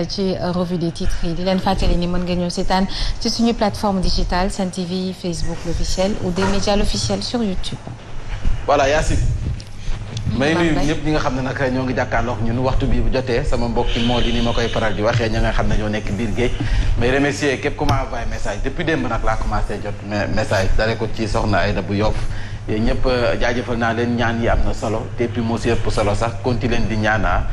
ci revue des titres yi di leen fàttali ni mën nga ñëw seetaan ci suñu plateforme digitale Sen TV Facebook l'officiel ou des médias l'officiel sur YouTube. voilà Yacine. may nuyu ñëpp ñi nga xam ne nag ñoo ngi jàkkaarloog ñun waxtu bi bu jotee sama mbokki moo di ni ma koy faral di waxee ña nga xam ne ñoo nekk biir géej may remercier képp ku ma envoyé message depuis démb nag laa commencé jot message dale ko ci soxna Aïda bu Yoff yéen ñëpp jaajëfal naa leen ñaan yi am na solo te puis moo si ëpp solo sax konti leen di ñaana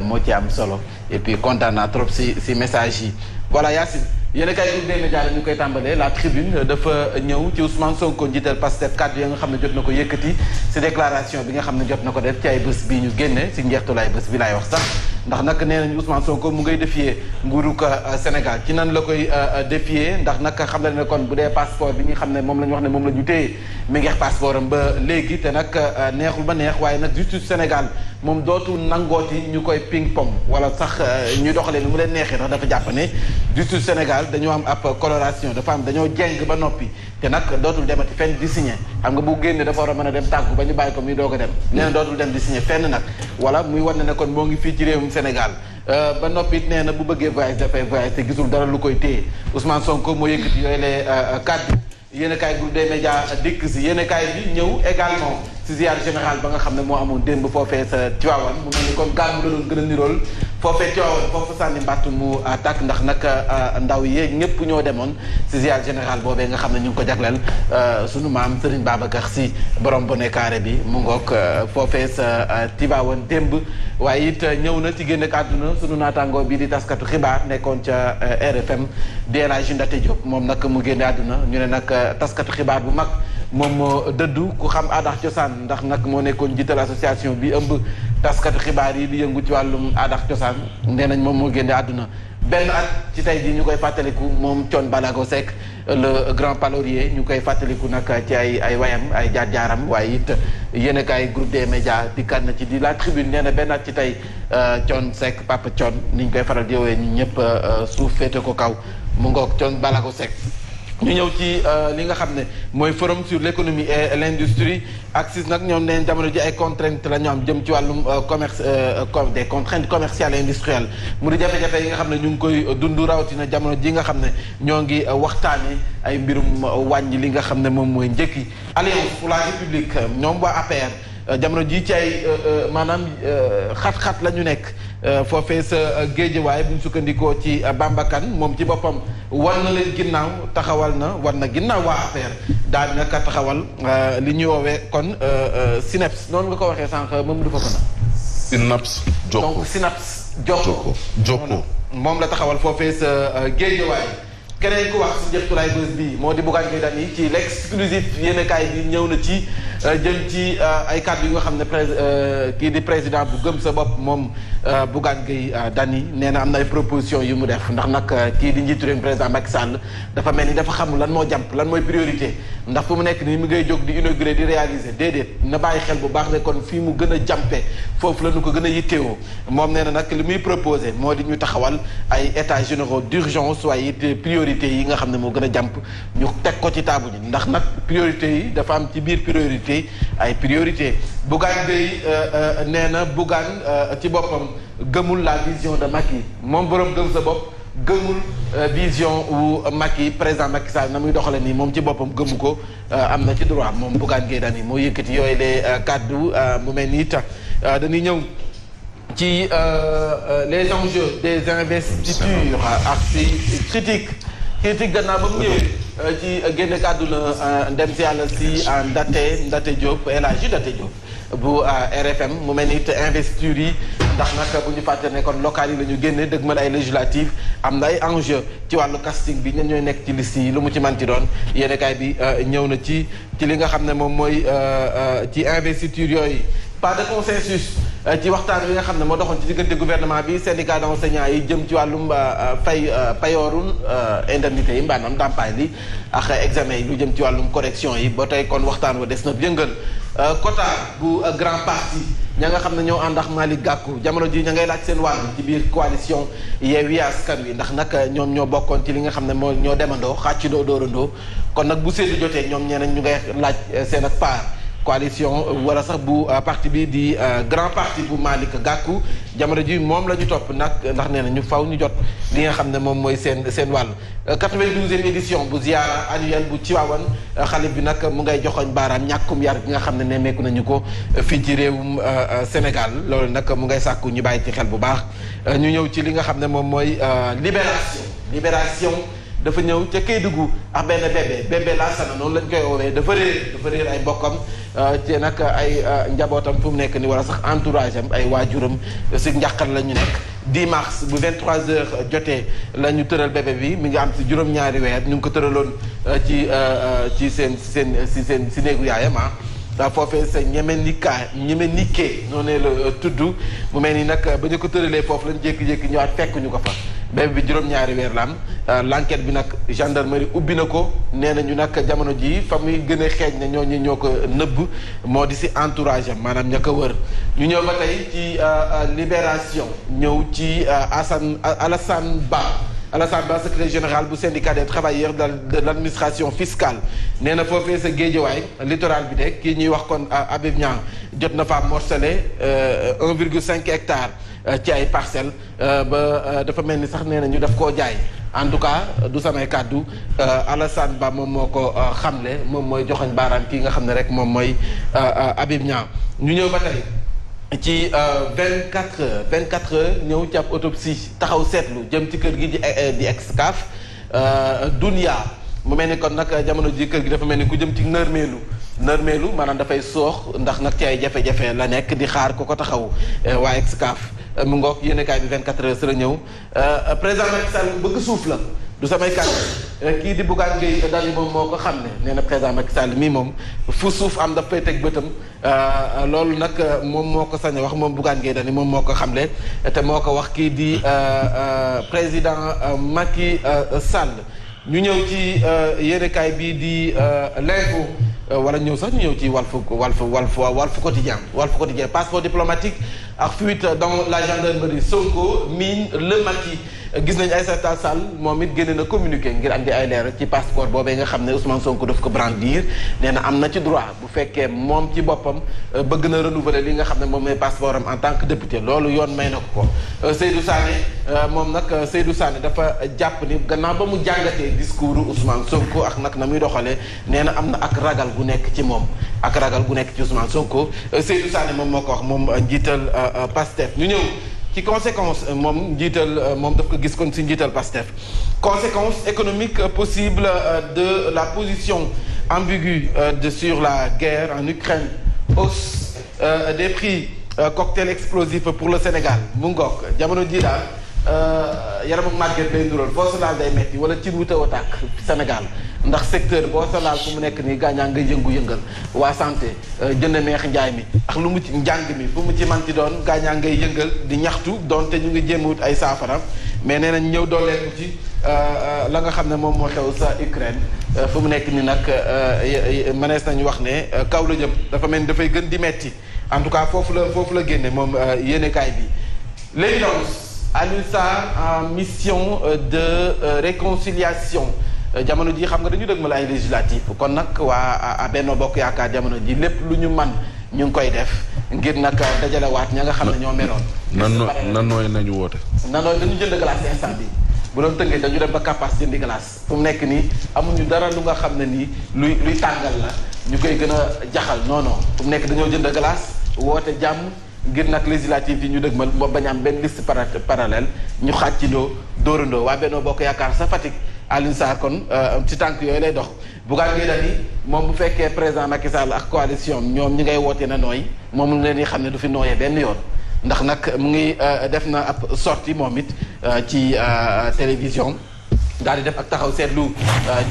moo ci am solo et puis kontaan naa trop si message yi voilà Yacine yéen a kay groupe des médias la ñu koy tàmbalee la tribune dafa ñëw ci Ousmane Sonko njiital Pastef kàddu ya nga xam ne jot na ko yëkkati si déclaration bi nga xam ne jot na ko def ci ay bés bi ñu génne si njeextulaay bés bi laay wax sax ndax nag nee nañu Ousmane Sonko mu ngay défier nguurug Sénégal ci nan la koy défier ndax nag xam na ne kon bu dee passeport bi nga xam ne moom la ñu wax ne moom la ñu téye mi ngeex passeport am ba léegi te nag neexul ba neex waaye nag justice Sénégal moom dootul nangooti ñu koy ping pong wala sax ñu doxalee ni mu leen neexee ndax dafa jàpp ne justice Sénégal dañoo am ab coloration dafa am dañoo jeng ba noppi te nag dootul demati fenn di signé xam nga bu génne dafa war a mën a dem tàggu ba ñu bàyyi ko muy doog a dem nee na dootul dem di signé fenn nag wala muy wan ne kon moo ngi fii ci réewum Sénégal ba noppi it nee na bu bëggee voyage dafay voyage te gisul dara lu koy téye Ousmane Sonko moo yëkkati yooyu les kàddu yéen a kaay groupe des médias dikk si yéen a kaay bi ñëw également si ziar général ba nga xam ne moo amoon démb foofee sa Tiwaawan mu mel ni kon gàmmu la doon gën a nirool foofee Tiwaawan foofu sànni mbàtt mu tàkk ndax nag ndaw yeeg ñëpp ñoo demoon si ziar général boobee nga xam ne ñu ngi ko jagleel sunu maam Serigne Babacar Sy borom bonnet carré bi mu ngoog foofee sa Tiwaawan démb waaye it ñëw na ci génn àdduna sunu naataangoo bii di taskatu xibaar nekkoon ca RFM di El Hadji Ndaté Diop moom nag mu génne àdduna ñu ne nag taskatu xibaar bu mag moom moo dëddu ku xam aadax cosaan ndax nag moo nekkoon jiital association bi ëmb taskatu xibaar yi di yëngu ci wàllum aadax cosaan nee nañ moom moo génne àdduna benn at ci tey jii ñu koy fàttaliku moom Thione Ballago Seck le grand palorier ñu koy fàttaliku nag ci ay wayam ay jaar-jaaram waaye it yéen a kaay groupe des médias dikkaat na ci di la tribune nee na benn at ci tey Thione Seck Papa Thione ni ñu koy faral di woowee ñu ñëpp suuf féete ko kaw mu ngoog Thione Ballago Seck ñu ñëw ci li nga xam ne mooy forum sur l'économie et l'industrie ACSIS nag ñoom neen jamono ji ay contraintes la ñu am jëm ci wàllum commerce des contraintes commerciales et industrielles mu di jafe-jafe yi nga xam ne ñu ngi koy dund rawatina jamono ji nga xam ne ñoo ngi waxtaane ay mbirum wàññi li nga xam ne moom mooy njëkki Alliance pour la République ñoom waa APR jamono ji ci ay maanaam xat-xat la ñu nekk foofee sa géejewaay bu ñu sukkandikoo ci Bambakan moom ci boppam war na leen ginnaaw taxawal na war na ginnaaw waa APR daal nag taxawal li ñuy woowee kon SYNEPS noonu nga ko waxee sànq moom du fa ko na SYNAPS Jokko donc SYNAPS Jokko moom la taxawal foofee sa géejewaay keneen ku wax si njëftulaay bés bi moo di Bougane Gueye Dany ci l'exclusif yéen kaay bi ñëw na ci jëm ci ay kàddu yi nga xam ne kii di président bu gëm sa bopp moom Bougane Gueye Dany nee na am na ay proposition yu mu def ndax nag kii di njiitu réew président Macky Sall dafa mel ni dafa xamul lan moo jàmp lan mooy priorité ndax fu mu nekk nii mi ngay jóg di inaugurer di réaliser déedéet na bàyyi xel bu baax ne kon fii mu gën a jàmpe foofu la ñu ko gën a yittewoo moom nee na nag li muy proposé moo di ñu taxawal ay états généraux d'urgence waaye it priorité yi nga xam ne moo gën a jàmp ñu teg ko ci taabu ji ndax nag priorité yi dafa am ci biir priorité ay priorité Bougane Gueye nee na Bougane ci boppam gëmul la vision de Macky moom boroom gëm sa bopp gëmul vision wu Macky président Macky Sall na muy doxale nii moom ci boppam gëmu ko am na ci droit moom Bougane Gueye Dany moo yëkkati yooyu les kàddu mu mel ni tax dañuy ñëw ci les enjeux des investitures ak ci critique gannaaw ba mu ñëwee ci génn kàddu la ndem si yàlla si Ndaté Diop El Hadji Ndaté Diop bu RFM mu mel ni it investitures yi ndax nag bu ñu fàtte ne kon locales yi la ñu génne dëgmal ay législatives am na ay enjeu ci wàllu casting bi ñan ñooy nekk ci liste yi lu mu ci manti doon yéenekaay bi ñëw na ci li nga xam ne moom mooy ci investitures yooyu pas de consensus ci waxtaan wi nga xam ne moo doxoon ci diggante gouvernement bi syndicat d'enseignants yi jëm ci wàllum payoorun indemnité yi maanaam ndàmpaay li ak examen yi lu jëm ci wàllum correction yi ba tey kon waxtaan wa des na yëngal quota bu grand parti ña nga xam ne ñoo ànd ak Malick Gakou jamono ji ña ngay laaj seen wàll ci biir coalition Yewwi Askan Wi ndax nag ñoom ñoo bokkoon ci li nga xam ne moo ñoo demandoo xàccindoo dóorandoo kon nag bu séddu jotee ñoom ñeneen ñu ngay laaj seen ak part coalition wala sax bu parti bi di grand parti bu Malick Gakou jamono ji moom la ñu topp nag ndax nee na ñu faw ñu jot li nga xam ne moom mooy seen wàll 92e édition bu ziara annuelle bu Tivaouane xalif bi nag mu ngay joxoñ baaraam ñàkkum yar gi nga xam ne nemmeeku nañu ko fii ci réewum Sénégal loolu nag mu ngay sàkku ñu bàyyi ci xel bu baax ñu ñëw ci li nga xam ne moom mooy libération dafa ñëw ca Kédougou ak benn bébé Lassana noonu lañ koy woowee dafa réer ay mbokkam ci nag ay njabootam fu mu nekk ni wala sax entourage am ay waajuram si njàqar la ñu nekk 10 mars bu 23h jotee la ñu tëral bébé bi mi ngi am si juróom-ñaari weer ñu ngi ko tëraloon ci si néegu yaayam foofee sa Ñemenike noonu la tudd mu mel ni nag ba ñu ko tëralee foofu lañ jékki-jékki ñëwaat fekk ñu ko fa bébé bi juróom-ñaari weer la am l'enquête bi nag gendarmerie ubbi na ko nee nañu nag jamono ji fa muy gën a xeeñ ne ñoo ko nëbb moo di si entourage am maanaam ña ko wër ñu ñëw ba tey ci libération ñëw ci Alassane Ba secrétaire général bu syndicat des travailleurs de l'administration fiscale nee na foofee sa Guédiawaye littoral bi de kii ñuy wax kon Habib Niang jot na fa morcelé 1,5 hectares ci ay parcelles ba dafa mel ni sax nee na ñu daf koo jaay en tout cas du samay kàddu Alassane Ba moom moo ko xamle moom mooy joxoñ baaraam kii nga xam ne rek moom mooy Habib Niang ñu ñëw ba tey ci 24 heures ñëw ci ab autopsie taxaw seetlu jëm ci kër gi di Excaf Dunia mu mel ni kon nag jamono ji kër gi dafa mel ni ku jëm ci nërmeelu maanaam dafay soox ndax nag ci ay jafe-jafe la nekk di xaar ko taxaw waa Excaf mu ngoog yéenekaay bi 24 heures la ñëw président Macky Sall bëgg suuf la du samay kàddu kii di Bougane Gueye Dany moom moo ko xam ne nee na président Macky Sall mii moom fu suuf am daf fay teg bëtam loolu nag moom moo ko sañ a wax moom Bougane Gueye Dany moom moo ko xamle te moo ko wax kii di président Macky Sall ñu ñëw ci yéenekaay bii di l'info wala ñëw sax ñu ñëw ci Walf Quotidien passeport diplomatique ak fuite dans la gendarmerie Sonko mine le Macky gis nañ Aïssata Tall Sall moom it génne na communiqué ngir andi ay leer ci passeport boobee nga xam ne Ousmane Sonko daf ko brandir nee na am na ci droit bu fekkee moom ci boppam bëgg na renouveler li nga xam ne moom mooy passeport am en tant que député loolu yoon may na ko Seydou Sané moom nag Seydou Sané dafa jàpp ni gannaaw ba mu jàngatee discours Ousmane Sonko ak nag na muy doxalee nee na am na ak ragal gu nekk ci moom ak ragal gu nekk ci Ousmane Sonko Seydou Sané moom moo ko wax moom njiital Pastef ñu ñëw ci conséquence moom njiital moom daf ko gis kon si njiital Pastef conséquence économique possible de la position ambiguë sur la guerre en Ukraine hausse des prix cocktail explosif pour le Sénégal mu ngoog jamono jii daal yaramu màgget lay ndural foo sa laal day metti wala ci wuute wa tàkk Sénégal ndax secteur boo sa laal fu mu nekk nii gaañaa nga yëngu-yëngal waa santé jënd neex njaay mi ak lu mu ci njàng mi fu mu ci manti doon gaañaa ngay yëngal di ñaxtu doonte ñu ngi jéem wut ay saafara mais nee nañ ñëw dooleeku ci la nga xam ne moom moo xew sa Ukraine fu mu nekk ni nag mënees nañu wax ne kaw la jëm dafa mel ni dafay gën di metti en tout cas foofu la génne moom yéenekaay bi l'évidence Aliou Sarr en mission de réconciliation jamono ji xam nga dañu dëgmal ay législatif kon nag waa Benno Bokk Yaakaar jamono ji lépp lu ñu man ñu ngi koy def ngir nag dajalewaat ña nga xam ne ñoo meloon nanooy nañu woote nanooy dañu jënd glace instant bi bu doon tëngee dañu dem ba Kapaas jëndi glace fu mu nekk nii amuñu dara lu nga xam ne nii luy tàngal la ñu koy gën a jaxal non fu mu nekk dañoo jënd glace woote jàmm ngir nag législative yi ñu dëgmal moo bañ am benn liste parallèle ñu xàccindoo dóorandoo waa Benno Bokk Yaakaar sa Fatick Alioune Sarr kon ci tànk yooyu lay dox Bougane Gueye Dany moom bu fekkee président Macky Sall ak coalition ñoom ñi ngay wootee na nooy moom lu leen di xam ne du fi nooyee benn yoon ndax nag mu ngi def na ab sortie moom it ci télévision daal di def ak taxaw seetlu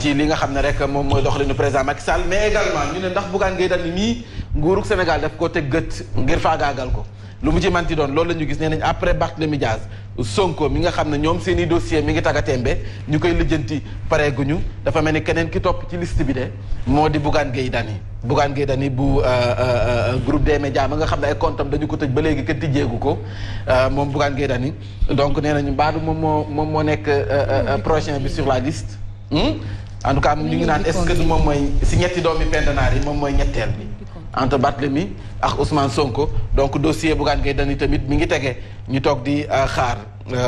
ci li nga xam ne rek moom mooy doxalinu président Macky Sall mais également ñu ne ndax Bougane Gueye Dany mii nguurug Sénégal daf koo teg gët ngir faagaagal ko lu mu ci manti doon loolu la ñu gis nee nañ après Barthélémy Dias Sonko mi nga xam ne ñoom seen i dossier mi ngi tagatembe ñu koy lijjanti pareeguñu dafa mel ni keneen ki topp ci liste bi de moo di Bougane Gueye Dany bu groupe des médias ma nga xam ne ay comptam dañu ko tëj ba léegi kenn tijjeegu ko moom Bougane Gueye Dany donc nee nañu mbaadu moom moo nekk prochain bi sur la liste en tout cas ñu ngi naan est-ce que moom mooy si ñetti doomi pendanaar yi moom mooy ñetteel bi entre Barthélemy ak Ousmane Sonko donc dossier Bougane Gueye Dany tamit mi ngi tege ñu toog di xaar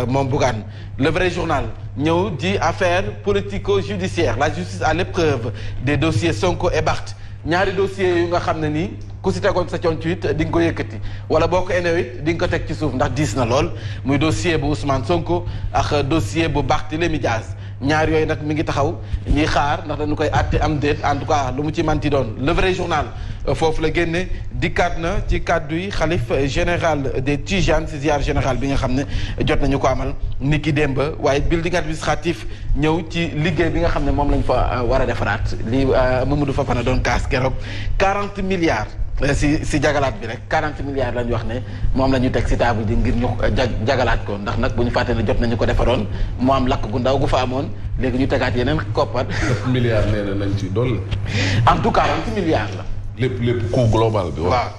moom Bougane. le vrai journal ñëw di affaire politico-judiciaire la justice à l'épreuve des dossiers Sonko et Barth ñaari dossiers yu nga xam ne nii ku si tegoon sa contuit di nga ko yëkkati wala boo ko énewit di nga ko teg ci suuf ndax diis na lool muy dossier bu Ousmane Sonko ak dossier bu Barthélémy Dias ñaar yooyu nag mi ngi taxaw ñuy xaar ndax dañu koy àtte am déet en tout cas lu mu ci manti doon le vrai journal foofu la génne dikkaat na ci kàddu yi xalif général des Tijanes ci ziar général bi nga xam ne jot nañu ko amal ni ki démb waaye building administratif ñëw ci liggéey bi nga xam ne moom lañ fa war a defaraat li Mamadou Fofana doon kaas keroog 40 milliards si jagalaat bi rek 40 milliards lañu wax ne moom la ñu teg si table ji ngir ñu jagalaat ko ndax nag bu ñu fàtte ne jot nañu ko defaroon mu am lakk gu ndaw gu fa amoon léegi ñu tegaat yeneen koppar. 7 milliards nee na nañ ci dolli. en tout cas 40 milliards la. lépp coût global bi. waaw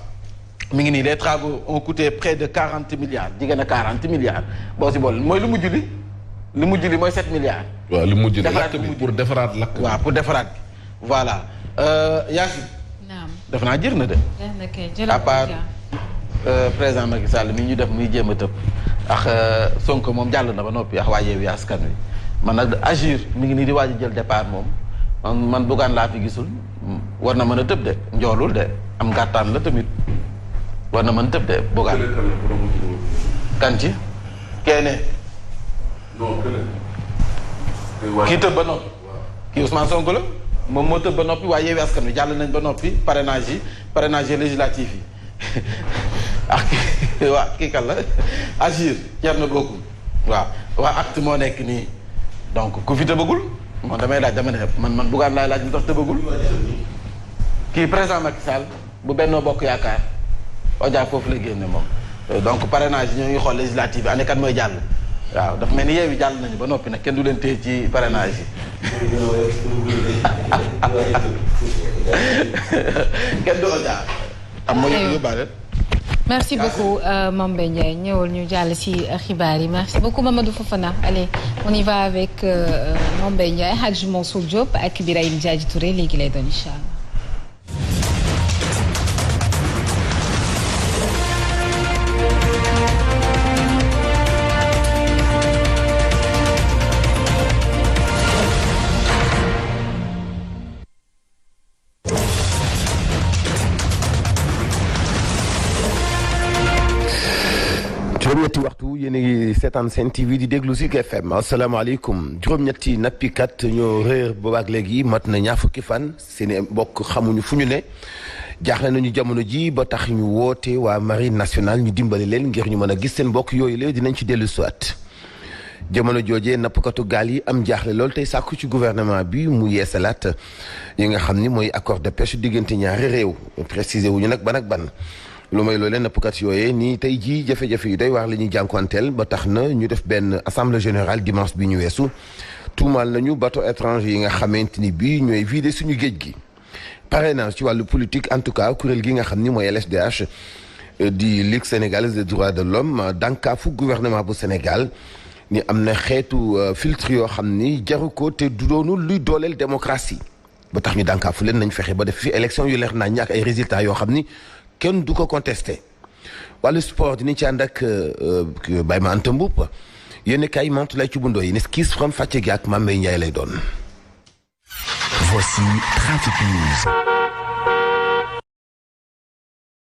mi ngi nii les travaux ont coûté près de 40 milliards jigéen a 40 milliards boo si boole mooy lu mujj li mooy 7 milliards. waaw li mujj li lakk bi pour defaraat lakk bi. waaw pour defaraat bi voilà Yacine. def naa jër na de. à part président Macky Sall mi ñu def muy jéem a tëb ak Sonko moom jàll na ba noppi ak waa Yewwi Askan Wi man nag agir mi ngi nii di waaj a jël départ moom man Bougane laa fi gisul war na mën a tëb de njoolul de am gàttaan la tamit war na mën a tëb de Bougane. kan ci keene kii tëb ba noppi kii Ousmane Sonko la moom moo tëb ba noppi waaye Yewwi Askan Wi jàll nañ ba noppi parrainage législatif yi ak waa kii kan la agir Thierno Bocoum waa acte moo nekk nii donc ku fi tëbagul moom damay laaj dama ne man Bougane laay laaj lu tax tëbagul kii président Macky Sall bu Benno Bokk Yaakaar oja foofu la génne moom donc parrainage ñoo ngi xool législatif yi ane kan mooy jàll waaw dafa mel ni Yewwi jàll nañu ba noppi nag kenn du leen téye ci parrainage yi kenn du oja am mooy yóbbaale. merci beaucoup Mame Mbaye Ndiaye ñëwal ñu jàll ci xibaar yi merci beaucoup Mamadou Fofana allez on y va avec Mame Mbaye Ndiaye Hadj Mansour Diop ak Birahim Diadji Touré léegi lay doon incha allah. juróom-ñetti waxtu yéen a ngi seetaan Sen TV di déglu Zik FM asalaamaaleykum juróom-ñetti nappikat ñoo réer boobaak léegi mat na ñaar fukki fan seen i mbokk xamuñu fu ñu ne jaaxle nañu jamono ji ba tax ñu woote waa marine nationale ñu dimbali leen ngir ñu mën a gis seen mbokk yooyu la dinañ ci dellu soit jamono joojee nappkatu gaal yi am jaaxle loolu tey sàkku ci gouvernement bi mu yeesalaat yi nga xam ni mooy accord de pêche diggante ñaari réew préciser wuñu nag ban ak ban lu may loolee nappkat yooyee nii tey jii jafe-jafe yu doy waar la ñuy jànkuwanteel ba tax na ñu def benn assemblée générale dimanche bi ñu weesu tuumaal nañu bateau étranger yi nga xamante ni bii ñooy vider suñu géej gi. parrainage ci wàllu politique en tout cas kuréel gi nga xam ni mooy LSDH di Ligue sénégalaise des droits de l'homme dànkaafu gouvernement bu Sénégal ni am na xeetu filtre yoo xam ni jaru ko te du doonu luy dooleel démocratie ba tax ñu dànkaafu leen nañ fexe ba def fi élection yu leer nañ ak ay résultats yoo xam ni. kenn du ko contesté wàllu sport dinañ ci ànd ak Baye Ma Anta Mboup yéen kay mantu lay ci bundoo yi ne skis from fàcce gi ak Mame Mbaye Ndiaye lay doon. Voici Trafic News.